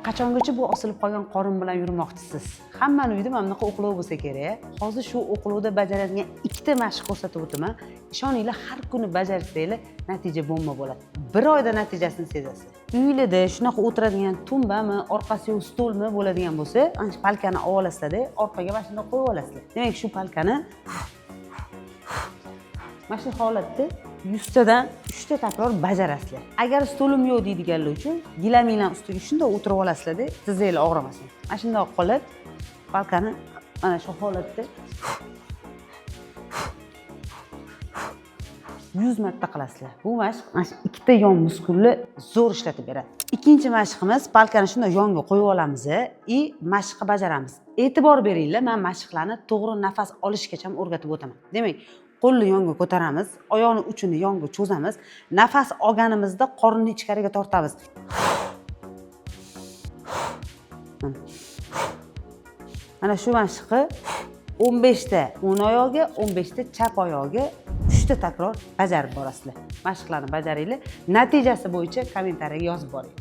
Qachongacha bu osilib qolgan qorin bilan yurmoqchisiz? Hammani uyida mana bunaqa o'qlov bo'lsa kerak. Hozir shu o'qlovda bajaradigan ikkita mashq ko'rsatib o'taman. Ishoninglar, har kuni bajarsanglar, natija bomba bo'ladi. Bir oyda natijasini sezasiz. Uyinglarda shunaqa o'tiradigan tumbami, orqasi yo'q stolmi bo'ladigan bo'lsa, mana shu palkani olib olasizlarda, orqaga mana shunday qo'yib olasizlar. Demak, shu palkani mana shu holatda 100 tadan uchta takror bajarasizlar. Agar stolim yo'q deydiganlar uchun gilaminglar ustiga shundoq o'tirib olasizlarda, tizzanglar og'rimasin. Mana shundoq qilib palkani mana shu holatda 100 marta qilasizlar. Bu mashq mana shu ikkita yon muskulni zo'r ishlatib beradi. Ikkinchi mashqimiz: palkani shunday yonga qo'yib olamiz и mashqni bajaramiz. E'tibor beringlar, man mashqlarni to'g'ri nafas olishgacha ham o'rgatib o'taman. Demak, qo'lni yonga ko'taramiz, oyoqni uchini yonga cho'zamiz, nafas olganimizda qorinni ichkariga tortamiz. Mana shu mashqni 15 ta o'ng oyog'iga, 15 ta chap oyog'iga uchta takror bajarib borasizlar. Mashqlarni bajaringlar, natijasi bo'yicha kommentariyaga yozib boring.